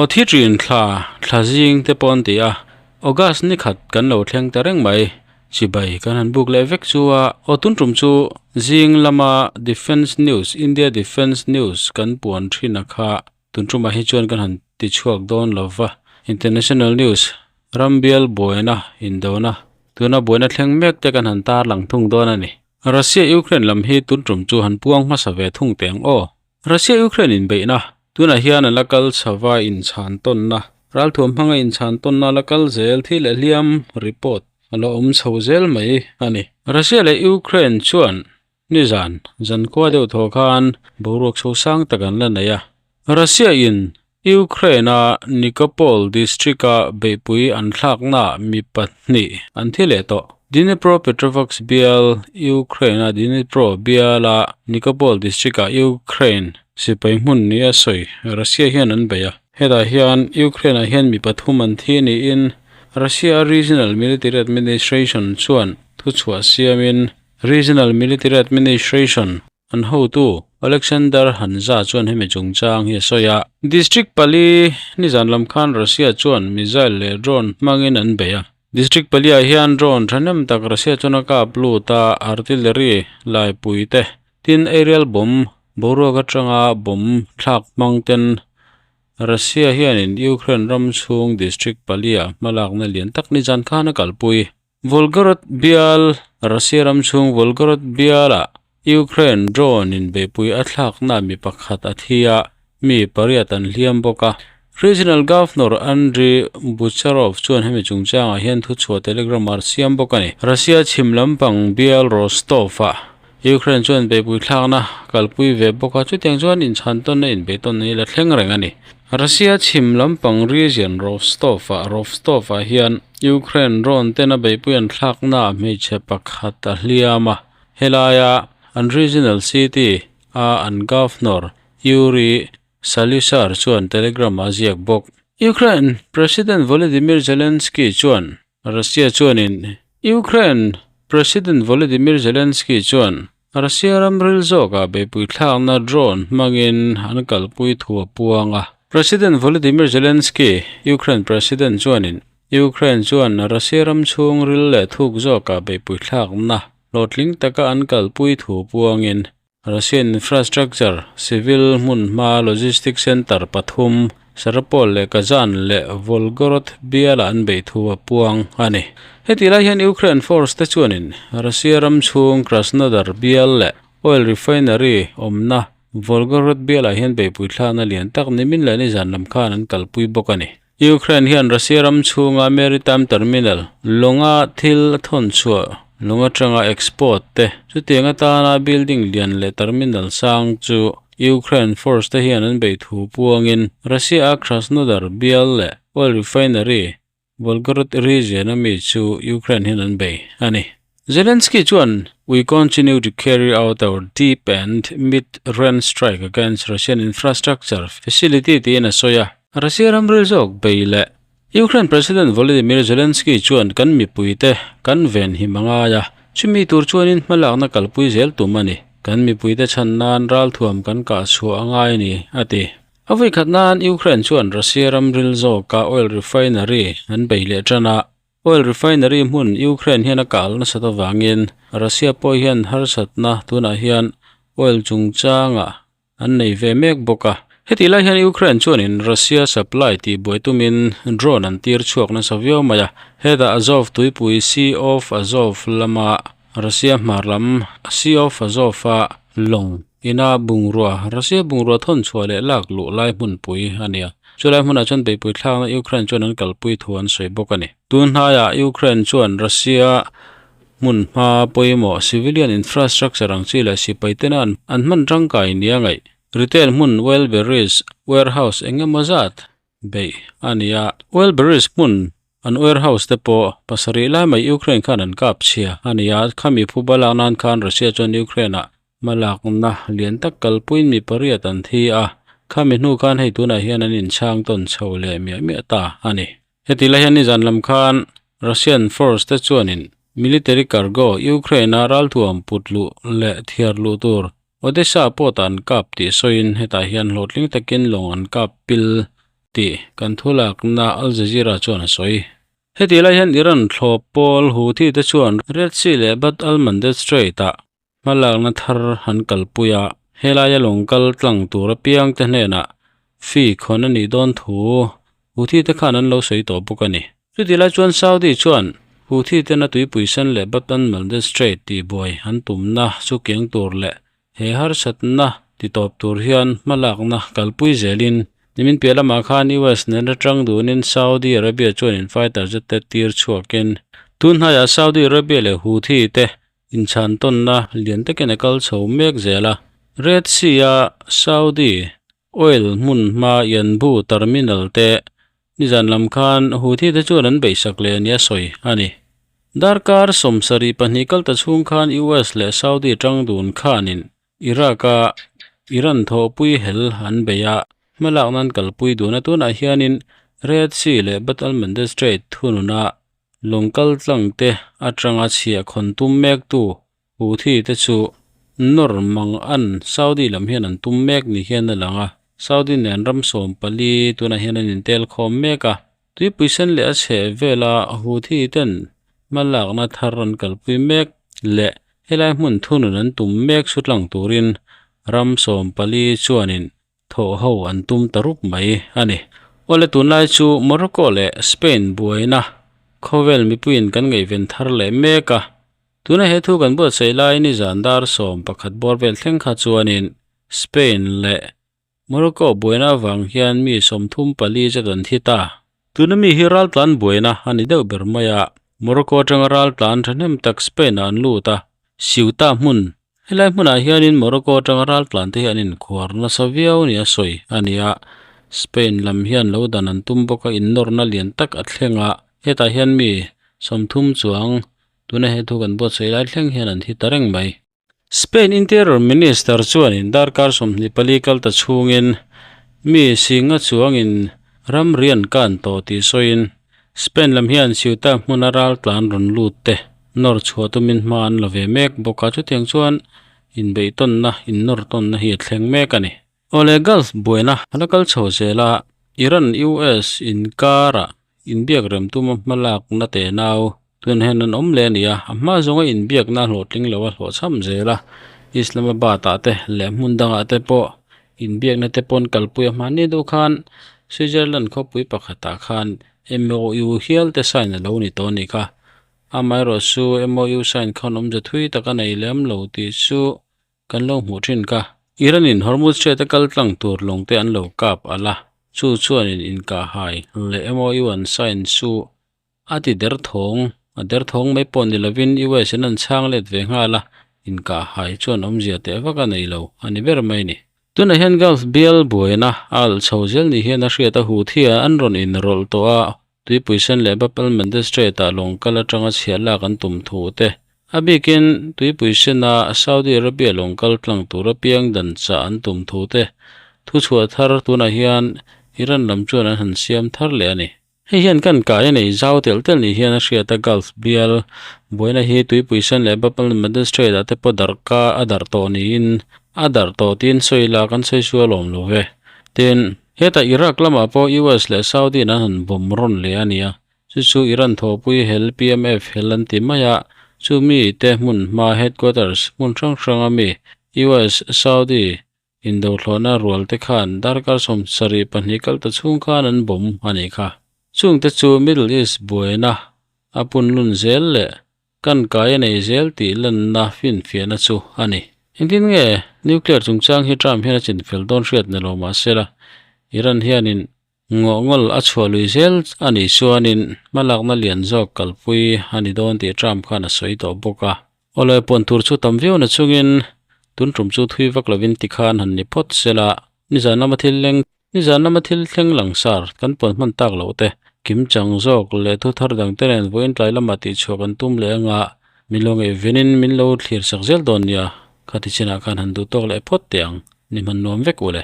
Aw thi thin thla thla zing te pawh an ti a, August ni khat kan lo thleng ta reng mai. Chibai kan han buk leh vek chu a, aw tun tum chu zing lama Defence News, India Defence News kan puan thin a kha tun tumah hi chuan kan han ti chhuak dawn lo va. International News, Rambial buaina indona, tuna buaina thleng mek te kan han tarlang thung dawn a ni. Russia-Ukraine lam hi tun tum chu han puang hmasa ve thung teh ang aw. Russia-Ukraine inbeihna, tunah hian an la kal chhova inchhan tawnna, ralthuam hmanga inchhan tawnna la kal zel thi leh hliam report a la awm chho zel mai a ni. Russia leh Ukraine chuan nizan zankhua deuh thaw khan boruak chho sang tak an la nei a. Russia-in Ukraine-a Nikopol district-a beihpui an thlaknaah mi pahnih an thi leh tawh. Dnipropetrovsk bial, Ukraine-a Dnipro biala Nikopol district-ah Ukraine sipai hmun nia sawi Russia hian an bei a. Hetah hian Ukraine-ah hian mi pathum an thi niin Russia-a Regional Military Administration chuan thuchhuah siamin Regional Military Administration An hotu, Oleksandr Hanza chuan hemi chungchang hi a sawi a. District pali nizan lam khan Russia chuan missile leh drone hmangin an bei a. District paliah hian drone thahnem tak Russia chuan a kap lut a, artillery laipui te, tin aerial bomb, boruak atanga bomb thlak hmang ten Russia hianin Ukraine ram chhung district paliah hmalakna lian tak nizan khan a kalpui. Volgorod bial, Russia ram chhung Volgorod bialah Ukraine drone in beihpui a thlakna mi pakhat a thi a, mi pariat an hliam bawk a. Regional Governor Andriy Bucharov chuan hemi chungchangah hian thuchhuah telegram a siam bawk a ni. Russia chhim lampang bial Rostov-ah Ukraine chuan beihpui thlakna kalpui ve bawk a, chutiang chuan inchhan tawnna inbeihtawnna hi la thleng reng a ni. Russia chhim lampang region Rostov-ah Rostov-ah hian Ukraine drone tena beihpui an thlaknaah hmeichhe pakhat a hliam a, helaia an regional city a an governor Yuri Salisar chuan telegram a ziak bawk. Ukraine President Volodymyr Zelensky chuan Russia chuanin Ukraine President Volodymyr Zelensky chuan Russia ram ril zawkah beihpui thlakna drone hmangin an kalpui thu a puang a. President Volodymyr Zelensky, Ukraine President chuanin Ukraine chuan Russia ram chhung ril leh thuk zawkah beihpui thlakna hlawhtling taka an kalpui thu puangin Russian infrastructure, civil hmunhma logistic center pathum, Sarapol leh Kazan leh Volgorod bialah an beih thu a puang a ni. Heti lai hian Ukraine force te chuanin Russia ram chhung Krasnodar bial leh oil refinery awmna Volgorod bialah hian beihpui thlakna lian tak nimin leh nizan lam khan an kalpui bawk a ni. Ukraine hian Russia ram chhunga maritime terminal lawnga thil a thawn chhuah lawng atanga export te chutiang atana building lian leh terminal sang chu Ukraine force te hian an beih thu puangin Russia-a Krasnodar bial leh oil refinery Volgorod region a mi chu Ukraine hian an bei a ni. Zelensky chuan We continue to carry out our deep and mid-range strike against Russian infrastructure facility tiin a sawi a. Russia ram ril zawk bei leh Ukraine President Volodymyr Zelensky chuan kan mipuite kan ven him a ngai a, chumi tur chuanin hmalakna kalpui zel tum a ni. Kan mipuite chhan nan ralthuam kan kah chhuah a ngai a ni, a ti. A vawikhat nan Ukraine chuan Russia ram ril zawka oil refinery an bei leh tan a, Oil refinery hmun Ukraine hian a kal nasat avangin Russia pawh hian harsatna tunah hian oil chungchangah an nei ve mek bawk a. Hetih lai hian Ukraine chuanin Russia supply tih buai tumin drone an tir chhuak nasa viau mai a. Hetah Azov tuipui Sea of Azov lama Russia hmar lam Sea of Azov-a lawng ina bungrua Russia bungrua thawn chhuah leh lak luh lai hmunpui a ni a. Chulai hmunah chuan beihpui thlakna Ukraine chuan an kalpui thu an sawi bawk a ni. Tun hnaiah Ukraine chuan Russia hmun hma pawimawh civilian infrastructure ang chi leh sipai tena an hman tangkai nia ngaih retail hmun Wildberries warehouse eng emaw zat beih a ni a. Wildberries hmun An warehouse te pawh pasarih lai mai Ukraine khan an kap chhia a ni a, khami phuba lak nan khan Russia chuan Ukraine ah hmalakna lian tak kalpuiin mi pariat an thi a, khami hnu khan hei tunah hian an inchhang tawn chho leh miah miah ta a ni. Heti lai hian nizan lam khan Russian force te chuanin military cargo Ukraine a ralthuam put luh leh thiar luh tur Odessa port ah an kap tih sawiin hetah hian hlawhtling takin lawng an kap pil. tih kan thulakna Al Jazeera chuan a sawi. Hetih lai hian Iran thlawp pawl Houthi te chuan Red Sea leh Bab al-Mandeb Strait-ah hmalakna thar an kalpui a, helaia lawng kal tlang tur apiangte hnenah fee khawn a nih dawn thu Houthi te khan an lo sawi tawh bawk a ni. Chutih lai chuan Saudi chuan Houthi tena tuipui sen leh Bab al-Mandeb Strait tihbuai an tumna chu kiang tur leh He harsatna ti tawp tur hian hmalakna kalpui zelin nimin piah lamah khan US nen atang dunin Saudi Arabia chuan in fighter jet te tir chhuakin tun hnaiah Saudi Arabia leh Houthi te inchhan tawnna lian takin a kal chho mek zel a. Red Sea-a Saudi oil hmun hma Yanbu terminal te Nizan lam khan Houthi te chuan an beihsak leh nia sawi a ni. Darkar 72 kal ta chhung khan US leh Saudi tang dun khanin Iraq-a Iran thawhpui hel an bei a, hmalak nan kalpui dun a. Tunah hianin Red Sea leh Bab al-Mandeb Strait thununa lawng kal tlang te atanga chhiah khawn tum mektu Houthi te chu nawr mang an Saudi lam hian an tum mek ni hian a lang a, Saudi nen ram 14 tunah hian an intel khawm mek a, tuipui sen leh a chheh vela Houthi ten hmalakna thar an kalpui mek leh helai hmun thunun an tum mek chu tlang turin ram 14 chuanin thawh ho an tum ta rup mai a ni. Awle tunlai chu Morocco leh Spain buaina khawvel mipuiin kan ngaihven thar leh mek a, Tuna he thu kan buatsaih lai ni zan dar 11 bawr vel thleng kha chuanin Spain leh Morocco buaina avang hian mi 34 zet an thi ta. Tuna mi hi raltlan buaina a ni deuh ber mai a, Morocco atanga raltlan thahnem tak Spain-ah an lut a, Ceuta hmun. Helai hmunah hianin Morocco atanga raltlan te hi an inkhuar nasa viau nia sawi a ni a, Spain lam hian lo dan an tum bawk a, innawrna lian tak a thleng a, hetah hian mi 30 chuang Tuna he thu kan buatsaih lai thleng hian an thi ta reng mai. Spain Interior Minister chuanin darkar 24 kal ta chhungin mi singa chuangin ramri an kan tawh tih sawiin Spain lam hian Ceuta hmuna ral tlan rawn lut te nawr chhuah tumin hma an la ve mek bawk a, chutiang chuan inbeihtawnna, innawrtawnna hi a thleng mek a ni. Awle Gulf buaina a la kal chho zel a, Iran-US inkarah inbiak rem tuma hmalakna te nau tun hian an awm leh a ni a, a hma zawnga inbiakna a hlawhtling lo a hlawhchham zel a, Islamabad-ah te leh hmun dangah te pawh inbiakna te pawn kalpui a hmanni deuh khan Switzerland khawpui pakhatah khan MOU hial te sign a lo ni tawh a nih kha. Amaherawh chu MOU sign khan awmze thui tak a nei lem lo tih chu Kan lo hmuh thin kha. Iran-in Hormuz Strait a kal tlang tur lawng te an lo kap alh a, chu chuanin inkahhai leh MOU an sign chu a ti der thawng, a der thawng mai pawh ni lovin US in an chhang let ve nghal a, inkahhai chuan awmzia teh vak a nei lo a ni ber mai ni. Tunah hian Gulf bial buaina a alh chho zel ni hian a hriat a Houthi ah an rawn inrawlh tawh a, Tuipui sen leh Bab al-Mandeb Strait-ah lawng kal atanga chhiah lak an tum thu te, a bikin tuipui sena Saudi Arabia lawng kal tlang tur apiang dan chah an tum thu te thuchhuah thar tunah hian Iran lam chuan an han siam thar leh a ni. Hei hian kan kai a nei zau telh telh ni hian a hriat a, Gulf bial buaina hi tuipui sen leh Bab al-Mandeb Strait-ah te pawh darh ka a darh tawh niin a darh tawh tiin sawi la kan sawi sual awm lo ve. Tin. Hetah Iraq lamah pawh US leh Saudi in an han bawm rawn leh a nia. Chu chu Iran thawhpui hel PMF hel an ti mai a, chu mi te hmun hma headquarters hmun hrang hranga mi US, Saudi indothlawhna rual te khan darkar 72 kal ta chhung khan an bawm a nih kha. Chungte chu Middle East buaina a punlun zel leh Kan kai a nei zel tih lanna finfiahna chu a ni. Engtin nge nuclear chungchang hi Trump hian a chinfel dawn hriat ni lo mah sela, Iran hianin ngawhngawl a chhuah lui zel a nih chuanin hmalakna lian zawk kalpui a ni dawn tih Trump khan a sawi tawh bawk a. Awle puan tur chu tam viau na chungin tun tum chu thui vak lovin tikhan han ni phawt sela, nizan lama thil leng Nizan lama thil thleng langsar kan puan hman tak loh te, kim chang zawk leh thu thar dang te nen vawiin tlai lamah tihchhuah kan tum leh anga min lo ngaihvenin min lo thlir sak zel dawn nia, khati chinah khan han duh tawk leh phawt teh ang, ni hman nuam vek u le.